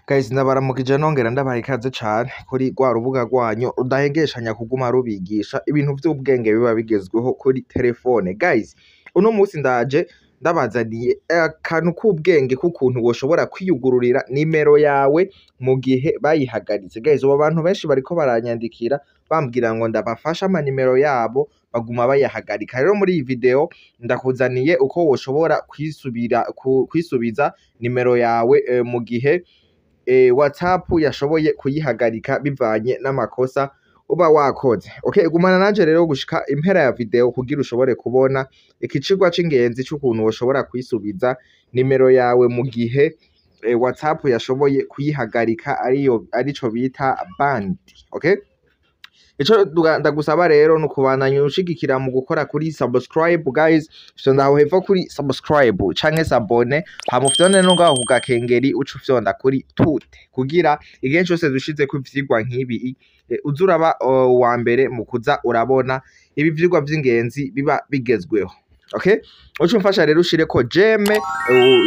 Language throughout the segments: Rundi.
Guys, ndabaramukije nongera ndabaha ikaze cane kuri rwa rubuga rwanyu rudahengeshanya kuguma rubigisha ibintu vy'ubwenge biba bigezweho kuri telefone. Guys, uno musi ndaje ndabazaniye akantu k'ubwenge k'ukuntu woshobora kwiyugururira nimero yawe mu gihe bayihagaritse. Guys, ubu abantu benshi bariko baranyandikira bambwira ngo ndabafashe amanimero yabo baguma bayahagarika. Rero muri iyi video ndakuzaniye uko woshobora kwisubira kwisubiza nimero yawe mu gihe WhatsApp yashoboye kuyihagarika bivanye n'amakosa uba wakoze. Okay, gumana nanje rero gushika impera ya video kugira ushobore kubona ikicigwa c'ingenzi c'ukuntu woshobora kwisubiza nimero yawe mu gihe WhatsApp yashoboye kuyihagarika, ariyo arico bita banned. Okay? Ico ndagusaba rero nukubandanya ushigikira mu gukora kuri subscribe. Guys, fyonda aho hepfo kuri subscribe canke s'abonner, hama ufyonde no ngaho ku gakengeri, uce ufyonda kuri toutes kugira igihe cose dushizeko ivyigwa nk'ibi uze uraba uwa mbere mu kuza urabona ibi vyigwa vy'ingenzi biba bigezweho. Okay? Uce umfasha rero ushireko j'aime,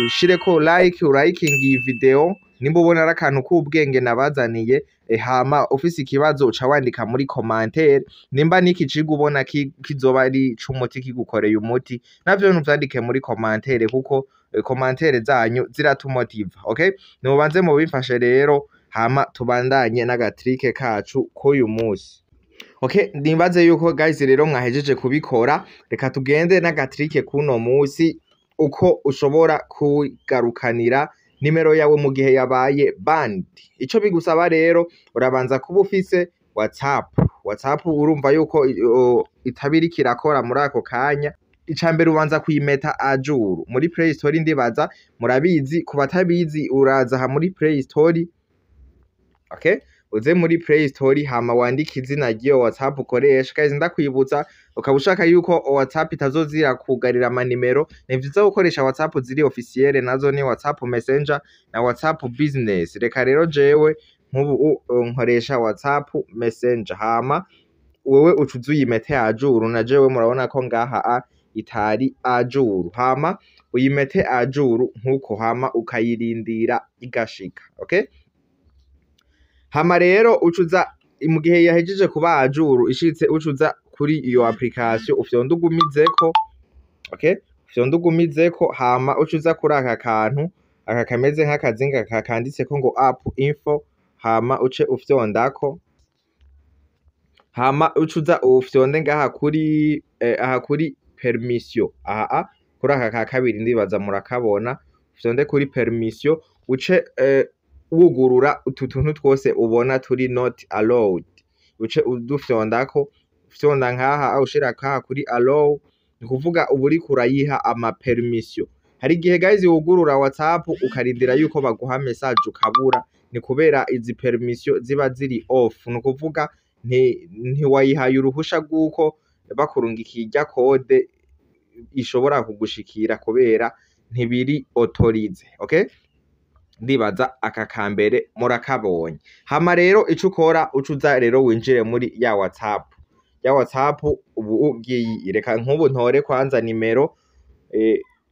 ushireko like, urayikinga iyi video nimba ubona ari akantu k'ubwenge nabazaniye. Hama ufise ikibazo uca wandika muri commentaire. Nimba n'iki cigwa ubona kizoba ari c'umuti, kigukoreye umuti, navyo ntuvyandike muri commentaire kuko commentaire zanyu ziratumotiva. Okay, nimubanze mubimfashe rero, hama tubandanye n'aga trick kacu k'uyu musi. Okay, nibaze yuko guys rero mwahejeje kubikora. Reka tugende n'aga trick k'uno musi, uko ushobora kugarukanira nimero yawe mu gihe yabaye banned. Ico bigusaba rero, urabanza kuba ufise WhatsApp. WhatsApp urumva yuko itaba iriko irakora muri ako kanya. Ica mbere ubanza kuyimeta à jour muri Play Store. Ndibaza murabizi, ku batabizi uraza aha muri Play Store. Okay, uze muri Play Store, hama wandike izina ry'iyo WhatsApp ukoresha. Guys, ndakwibutsa, ukaba ushaka yuko WhatsApp itazozira kugarira amanimero, ni vyiza gukoresha WhatsApp ziri officielle, nazo ni WhatsApp Messenger na WhatsApp Business. Reka rero jewe nk'ubu nkoresha WhatsApp Messenger, hama wewe uca uza uyimete à jour. Na jewe murabona ko ngaha a itari à jour, hama uyimete à jour nkuko, hama ukayirindira igashika. Okay, hama rero ucuza mu gihe yahejeje kuba à jour ishitse, ucuza kuri iyo application ufyonda ugumizeko. Okay, ufyonda ugumizeko, hama ucuza kuri aka kantu aka kameze nk'akazinga kanditseko ngo "app info", hama uce ufyondako, hama ucuza ufyonde ngaha kuri aha kuri permission, aha kuri aka ka kabiri, ndibaza murakabona. Ufyonde kuri permission, uce wugurura utu tuntu twose ubona turi not allowed, uce udufyondako, ufyonda nkaha, ushira kaha kuri allow. Ni kuvuga uba uriko urayiha ama permission. Hari igihe guys wugurura WhatsApp ukarindira yuko baguha message ukabura, ni kubera izi permission ziba ziri off. Ni ukuvuga ntiwayihaye uruhusha rw'uko bakurungikiye irya code ishobora kugushikira, kubera ntibiri autorisé. Okay, ndibaza aka kambere murakabonye. Hama rero ico ukora, uca uza rero winjire muri ya WhatsApp. Ya WhatsApp ubu ugiye, reka nk'ubu ntore kwanza nimero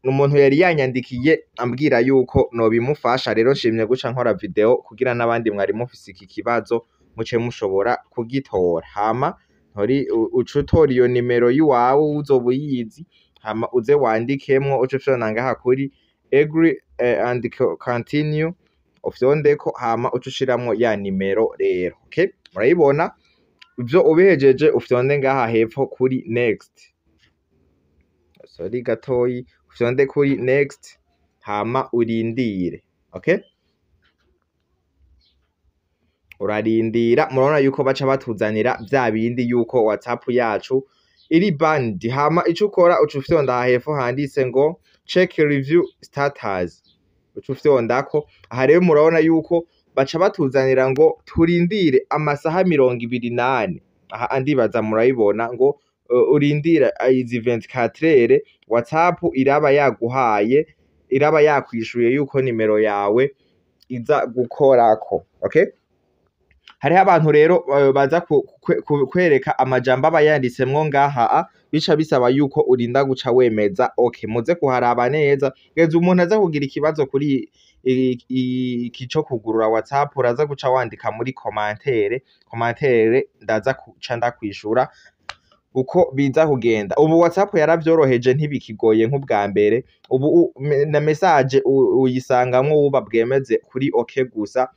umuntu yari yanyandikiye ambwira yuko nobimufasha. Rero nshimye guca nkora video kugira n'abandi mwari mufise iki kibazo muce mushobora kugitora. Hama ntori uca utora iyo nimero yiwawe uzoba uyizi, hama uze wandikemwo, uce ufyonda ngaha kuri agree and continue, ufyondeko, hama uce ushiramwo ya nimero rero. Okay, murayibona. Ivyo ubihejeje, ufyonde ngaha hepfo kuri next. Sorry gatoyi, ufyonde kuri next, hama urindire. Okay, urarindira. Murabona yuko baca batuzanira vya bindi yuko WhatsApp yacu iri banned. Hama ico ukora, uca ufyonda aha hepfo handitse ngo "check review status", uca ufyondako. Aha rero murabona yuko baca batuzanira ngo turindire amasaha 24. Aha ndibaza murayibona ngo urindire izi 24 heures, WhatsApp iraba yaguhaye, iraba yakwishuye yuko nimero yawe iza gukorako. Okay, hariho abantu rero baza kwereka amajambo aba yanditsemwo ngaha, bica bisaba yuko urinda guca wemeza. Okay, muze kuharaba neza. Geza umuntu aza kugira ikibazo kuri iki co kugurura WhatsApp, uraza guca wandika muri commentaire, ndaza kuca ndakwishura uko biza kugenda. Ubu WhatsApp yaravyoroheje, ntibikigoye nk'ubwa mbere. Ubu na message uyisangamwo wuba bwemeze kuri OK gusa,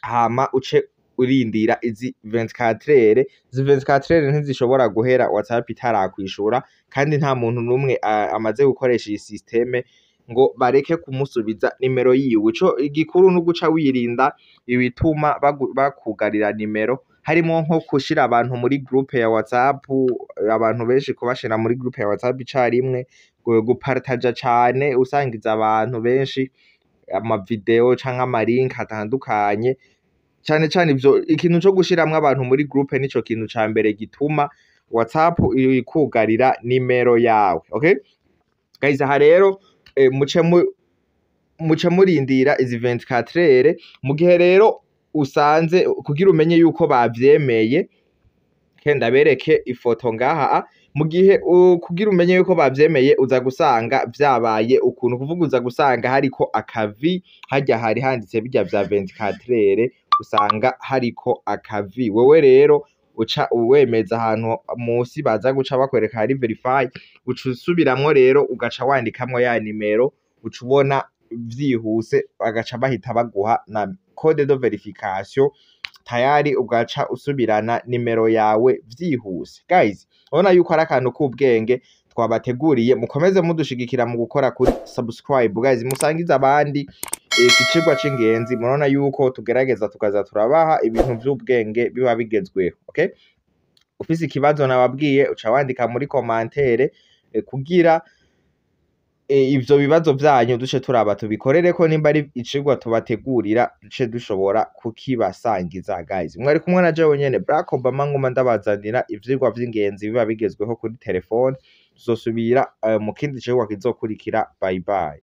hama uce urindira izi 24 heures. Izi 24 heures ntizishobora guhera WhatsApp itarakwishura, kandi nta muntu n'umwe amaze gukoresha iyi système ngo bareke kumusubiza nimero yiwe. Ico igikuru n'uguca wirinda ibituma bakugarira nimero, harimwo nko gushira abantu muri groupe ya WhatsApp, abantu benshi kubashira muri groupe ya WhatsApp icarimwe, gupartaja cane usangiza abantu benshi ama video canke ama link atandukanye. Cane cane ivyo, ikintu co gushiramwo abantu muri groupe nico kintu ca mbere gituma WhatsApp ikugarira nimero yawe. Okay guys, aha rero muce murindira izi 24 heures. Mu gihe rero usanze, kugira umenye yuko bavyemeye, ke ndabereke ifoto ngaha. Mu gihe kugira umenye yuko bavyemeye, uza gusanga vyabaye ukuntu, kuvuga uza gusanga hariko akavi harya hari handitse birya vya 24 heures, usanga hariko akavi. Wewe rero uca wemeza ahantu musi baza guca bakwereka hari verify, uca usubiramwo rero ugaca wandikamwo ya nimero, uca ubona vyihuse bagaca bahita baguha na code de verification tayari, ugaca usubirana nimero yawe vyihuse. Guys, urabona yuko ari akantu k'ubwenge twabateguriye. Mukomeze mudushigikira mu gukora kuri subscribe guys, musangize abandi iki cigwa c'ingenzi. Murabona yuko tugerageza tukaza turabaha ibintu vy'ubwenge biba bigezweho. Okay, ufise ikibazo nababwiye uca wandika muri commentaire, kugira ivyo bibazo vyanyu duce turaba tubikorereko, nimba ari icigwa tubategurira duce dushobora kukibasangiza. Guys, mwari kumwe na jewe nyene Barack Obama, nguma ndabazanira ivyigwa vy'ingenzi biba bigezweho kuri telefone. Tuzosubira mu kindi cigwa kizokurikira. Bye bye.